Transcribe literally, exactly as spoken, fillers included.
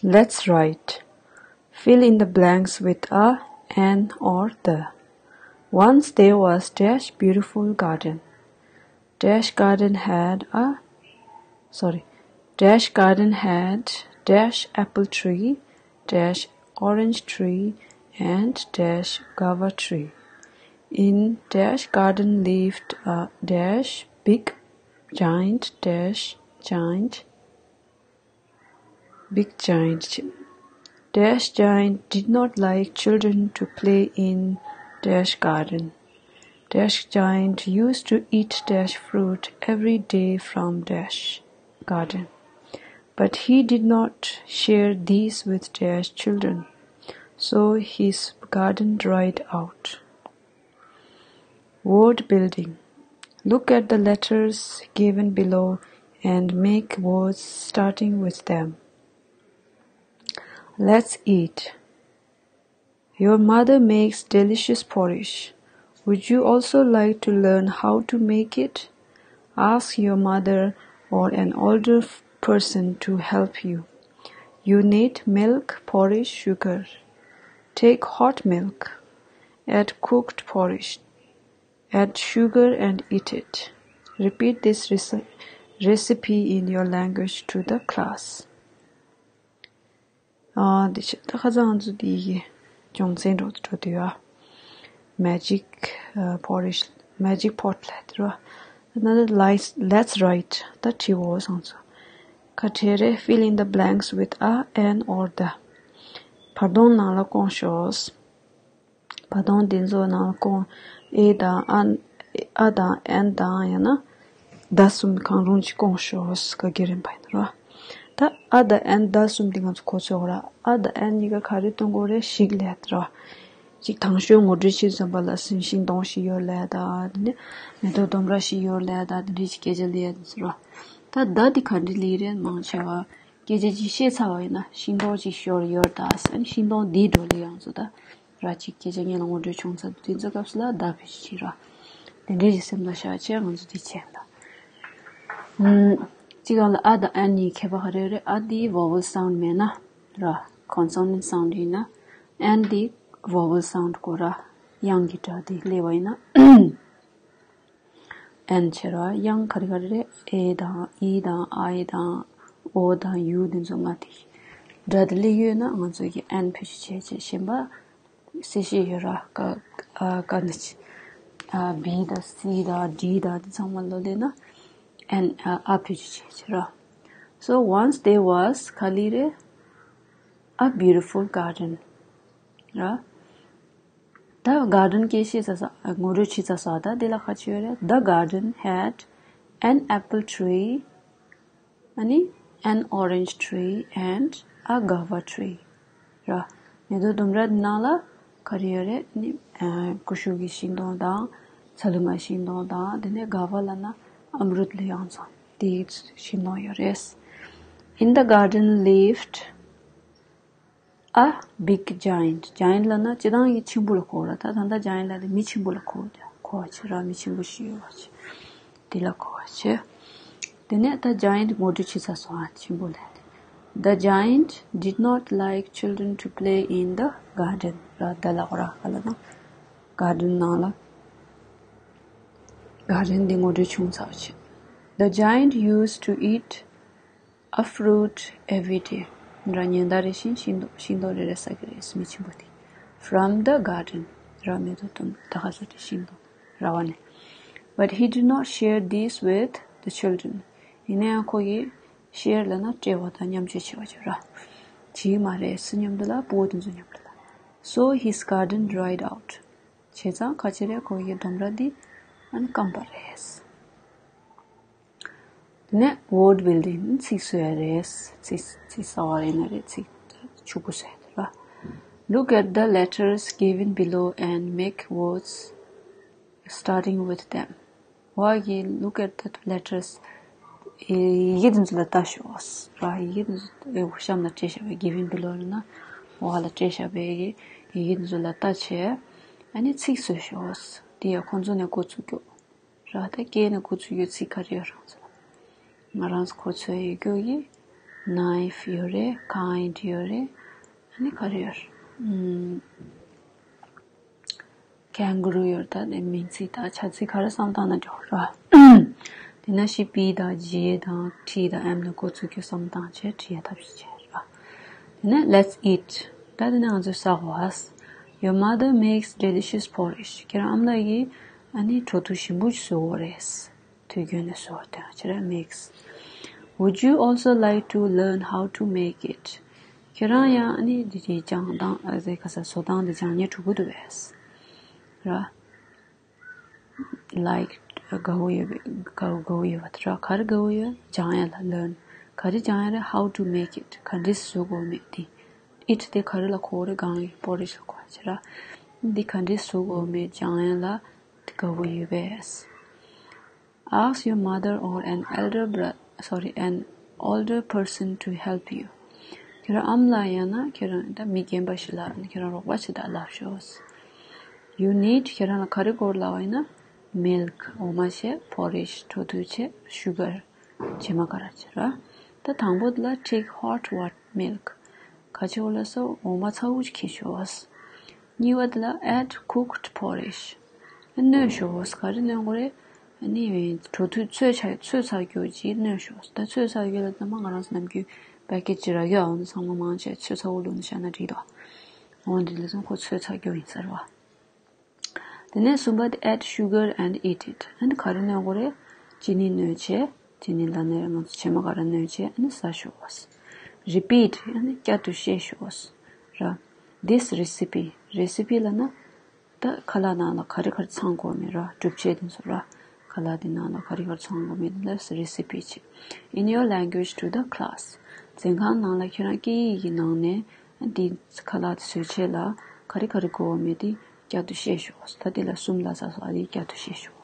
Let's write. Fill in the blanks with a, an, or the. Once there was dash beautiful garden. Dash garden had a, sorry, dash garden had dash apple tree, dash orange tree, and dash guava tree. In dash garden lived a dash big giant dash giant big giant. Dash giant did not like children to play in dash garden. Dash giant used to eat dash fruit every day from dash garden. But he did not share these with dash children, so his garden dried out. Word building. Look at the letters given below and make words starting with them. Let's eat. Your mother makes delicious porridge. Would you also like to learn how to make it? Ask your mother or an older person to help you. You need milk, porridge, sugar. Take hot milk. Add cooked porridge. Add sugar and eat it. Repeat this recipe in your language to the class. འདི་ཆ་ད་ཁ་སང་ང་ཚོ་འདི་ཡི་སྦྱོང་ཚན་འགྲོ་འགྲོ་དུས་ཨ། Magic porridge, magic pot ལ་དེ་རོ། Another lies, let's write. ད་བྲིའོ་སང་ཚོ། ཁ་བྲལ་རེ། Fill in the blanks with a, an, or the. བར་སྟོང་ནང་ལ་སྐོང་ཤོག་བར་སྟོང་འདི་ཚོ་ནང་ལ་སྐོང་། A དང་ཨ། ཨ་དང་ཨན་དང་ཡང་ན་the གསུམ་གང་རུང་ཅིག་སྐོང་ཤོག་ག་གེ་རིམ་པ་ཡིན་རོ། ད་ཨ་དང་ཨན་the གསུམ་འདི་ང་ཚོ་གོ་ཆོག་ར། ཨ་དང་ཨན་གཉིས་ཀ་ག་རེ་སྟོན་དགོས་རེད་ཞིག་ལས་ར། ཅིག་དང་ཤོས་ངོ་སྤྲོད་བྱེད་བསམ་པ་ལ་སིན་ཤིང་སྡོང་ཞིག་ཡོད་ལས་ད། དེ་ནས་མེ་ཏོག་ལྡུམ་ར་ཞིག་ཡོད་ལས་ད། དེ་འདྲའི་ཅིག་སྐད་ཆ་ལས་ཡ་དེ་ཚོ་ར། ད་the འདི་ག་འདྲ་ལས་རེད་མང་ཆེ་བ། སྐད་ཆ་ཅིག་བཤད་ཚར་བ་ཡིན་ན་ཤིང་སྡོང་ཅིག་ཤོར་ཡོད་ད་ཟེར། ཤིང་སྡོང་འདིའི་འགྲོ་ལས་ཡང་ཚོ་ད། ར་ཅིག་སྐད་ཆ་སྔོན་ལ་ངོ་སྤྲོད་བྱུང་ཚར་དུས་དེ་ཚོ་སྐབས་སུ་ལ་the བེད་སྤྱོད་བྱེད་ར། དེ་འདྲའི་ཞིག་སེམས་ལ་བཞག་བྱས་ང་ཚོ་འདི་བྱས་ད། ཨུམ། གཅིག་སྒང་ལ་ཨ་དང་ཨན་གཉིས་ཁྱད་པར་ག་རེ་རེད། ཨ་འདི་vowel sound མེད་ན་ར། consonant sound ཡིན་ན། ཨན་འདི་vowel sound དགོས་ར། དབྱངས་ཀྱི་སྒྲ་འདི་སླེབས་པ་ཡིན་ན། ཨན་བྱེད་ར། དབྱངས་ག་རེ་ག་རེ་རེད། ཨེ་དང་ཨི་དང་ཨའི་དང་ཨོ་དང་ཡུ་འདི་ཚོ་ལྔ་དེ། སྒྲ་དེ་སླེབས་ཡོད་ན་ང་ཚོ་གིས་ཨན་བེད་སྤྱོད་བྱས་བྱས། གཞན་པ་གསལ་བཤད་ཡོད་ར། ཀ་ཨ་ཀ་ནི་ཅི། ཨ་བི་དང་སི་དང་ཌི་དང་དེ་ཚང་མ་ལོ་ལེན་ན་ཨན་ཨ་ཨ་བེད་སྤྱོད་བྱས་བྱས་ར། So once there was ག་ལི་རེད། A beautiful garden ར། ད་garden སྐད་བཤད་ཚར་ས། ངོ་སྤྲོད་བྱས་ཚར་ས། ད་དེ་ལ་ག་ཅི་ཡོད་རེད། The garden had an apple tree, ཨ་ནི་an orange tree and a guava tree ར། མེ་ཏོག་ལྡུམ་ར་ནང་ལ་ག་རེ་ཡོད་རེད། ནི་ཨ་ཀུ་ཤུ་གི་ཤིང་སྡོང་དང་། ཚ་ལུ་མ་ཤིང་སྡོང་དང་། དེ་ནས་ག་བ་ལབ་ན་ཨམ་རུད་ལ་ཡང་ཚང་དེའི་ཤིང་སྡོང་ཡོད་རེད། In the garden lived a big giant. Giant ལབ་ན་སྤྱིར་བཏང་གི་ཆེན་པོ་ལ་གོ་བ་ར། ད་ད་ལྟ་giant ལབ་དེ་མི་ཆེན་པོ་ལ་གོ་བ་གོ་བ་བྱེད་ར། མི་ཆེན་པོ་ཞིག་ཡོད་པ་བྱེད། དེ་ལ་གོ་བ་བྱེད། དེ་ནས་ད་giant ངོ་སྤྲོད་བྱེད་ས་སོང་ཨ། ཆེན་པོ་ལ། The giant did not like children to play in the garden ར། ད་ལ་གོ་ར་ག་ལ་ན་garden ནང་ལ། garden འདི་ངོ་སྤྲོད་བྱུང་ཚར་བ་བྱེད། The giant used to eat a fruit every day. ར་ཉིན་ལྟར་རེ་བཞིན་ཤིང་སྡོང་ཤིང་སྡོང་རེ་རེ་ཟ་གི་རེད་མི་ཆེན་པོ་དེ། From the garden ར་མེ་ཏོག་ལྡུམ་ད་ག་ཟེར་དེ་ཤིང་སྡོང་ར་བ་ནས། But he did not share these with the children. ཡིན་ན་ཡང་ཁོ་ཡིས་share ལབ་ན་སྤྲད་པ་དང་མཉམ་སྤྱོད་བྱེད་པ་བྱེད་ར། བྱེད་ཀྱི་མ་རེད། སུ་མཉམ་དུ་ལ། ཕྲུ་གུ་དེ་ཚོ་མཉམ་དུ་ལ། So his garden dried out. བྱས་ཙང་ག་ཅི་རེད། ཁོ་ཡི་ལྡུམ་ར་འདི་ཨ་ནི་སྐམ་པ་རེད། དེ་ནས་word building ཚིག་བཟོ་ཡ་རེད། ཚིག་ཚིག་གསར་པ་ཡིན་ན་རེད། ཚིག་ཕྱུག་པོ་བཟོ་ཡ་རེད་པ། Look at the letters given below and make words starting with them. འོག་གི་look at the letters. ཡི་གེ་འདི་ཚོ་ལ་ལྟ་ཤོག་ར། ཡི་གེ་འདི་ཚོ་གཤམ་ལ་སྤྲད་བཞག་པའི་given below ལབ་ན་འོག་ལ་སྤྲད་བཞག་པའི་ཡི་གེ་འདི་ཚོ་ལ་ལྟ་བྱས། ཨ་ནི་ཚིག་བཟོས་ཤོག་དེ་ཡང་ཁོང་ཚོ་ནས་འགོ་ཚུགས་རྒྱུ་ར། ད་སྐད་ནས་འགོ་ཚུགས་རྒྱུ་ཚིག་ག་རེ་ཡོད་རང་ཚོ་ལ། ང་རང་ཚོ་གོ་ཚོད་ཡོད་རྒྱུ་ཡི། knife ཡོད་རེད། kind ཡོད་རེད། ཨ་ནི་ག་རེ་ཡོད་རེད། ཨམ། kangaroo ཡོད་རེད། ད་དེ་མིང་ཚིག་དང་བྱ་ཚིག་ག་རེ་བསམ་བཏང་ན་འགྲིག་ར། དེ་ན་ཤི་P དང་J དང་T དང་M ནས་འགོ་ཚུགས་རྒྱུ་བསམ་བཏང་བྱས་བྲིས་ཡ་ཐབས་ཤེས་བྱས་ར། དེ་ནས let's eat. ད་དེ་ནས་ང་ཚོས་ཟ་དགོས། Your mother makes delicious porridge. ཁྱེད་རང་ཨ་མ་ལགས་ཀྱིས་ཨ་ནི་བྲོ་ཐུག་ཞིམ་པོ་ཞིག་བཟོ་གི་ཡོད་རེད། དུས་རྒྱུན་ནས་བཟོ་བ་དེ་ང་ཚོས་makes. Would you also like to learn how to make it? ཁྱེད་རང་ཡང་ཨ་ནི་འདི་འདྲའི་སྦྱང་སྟངས་ཨ་ཟེ་ཁ་ས་བཟོ་སྟངས་འདི་སྦྱང་སྙིང་བྲོ་གི་འདུག་གས། ར། like དགའ་བོ་ཡོད་པའི་དགའ་བོ་དགའ་བོ་ཡོད་པ་དེ་ར། ག་རེ་དགའ་བོ་ཡོད། སྦྱང་ཡ་ལ་learn. ག་རེ་སྦྱང་ཡ་རེད། How to make it. ག་འདྲས་བཟོ་དགོས་མེད་དེ། It དེ་ག་རེ་ལ་གོ་རེད། གང་ཡིན། porridge ལ་གོ་རེད་ར། འདི་ག་འདྲས་བཟོ་དགོས་མེད་སྦྱང་ཡ་ལ་དགའ་བོ་ཡོད་པས། Ask your mother or an elder brother, sorry, an older person to help you. ཁྱེད་རང་ཨ་མ་ལགས་ཡང་ན་ཁྱེད་རང་ད་མི་རྒན་པ་ཞིག་ལ་ཁྱེད་རང་རོགས་པ་བྱེད་དང་ལབ་ཤོག You need ཁྱེད་རང་ལ་ག་རེ་དགོས་ལབ་པ་ཡིན་ན། milk འོ་མ་བྱས། porridge བྲོ་ཐུག་བྱས། sugar བྱེ་མ་ཀ་ར་བྱས་ར། ད་དང་པོ་དེ་ལ་take hot water milk ག་བྱེད་དགོས་ལབ་ས་འོ་མ་ཚ་བོ་ཅིག་འཁྱེར་ཤོག་གཉིས་པ་དེ་ལ་add cooked porridge སྣོན་ཤོག་ག་རེ་སྣོན་དགོས་རེད། ཨ་ནི་བྲོ་ཐུག་ཚོས་ཚ་ཚོས་ཚ་རྒྱུ་ཅིག་སྣོན་ཤོག་ད་ཚོས་ཚ་རྒྱུ་ལ་ད་མ་ང་རང་ཚོ་ནམ་རྒྱུན་packet ཅིག་རག་གི་ཡོད། འོ་འདི་ཚང་མ་མང་ཆེ་ཚོས་ཚ་བོ་བླུགས་ནས་བཞག་ན་འགྲིག་འདུག་འོ་འདི་ལ་ཚང་ཁོ་ཚོས་ཚ་རྒྱུ་ཡིན་ཟེར་བ། དེ་ནས་གསུམ་པ་དེ་add sugar and eat it. ཨ་ནི་ག་རེ་སྣོན་དགོས་རེད། ཅི་ནི་སྣོན་བྱས། ཅི་ནི་ལ་ནས་ང་ཚོ་བྱེ་མ་ཀ་ར་སྣོན་བྱས་ཨ་ནི་ཟ་ཤོག repeat ཨ་ནི་བསྐྱར་དུ་བཤད་ཤོག་ར། This recipe. recipe ལབ་ན་ད་ཁ་ལག་ནང་ལ་ག་རེ་ག་རེ་ཚང་དགོས་མེད་ར། སྒྲུབ་བྱེད་དེ་ཚོ་ར། ཁ་ལག་དེ་ནང་ལ་ག་རེ་ག་རེ་ཚང་དགོས་མེད་དེ་ལ་recipe བྱེད། In your language to the class. འཛིན་ཁང་ནང་ལ་ཁྱེད་རང་སྐད་ཡིག་གི་ནང་ནས་འདི་ཁ་ལག་དེ་བཟོ་བྱེད་ལ་ག་རེ་ག་རེ་དགོས་མེད་དེ་བསྐྱར་དུ་བཤད་ཤོག་ད་དེ་ལ་གསུམ་ལ་ཟ་སོགས་ཨ་དེ་བསྐྱར་དུ་བཤད་ཤོག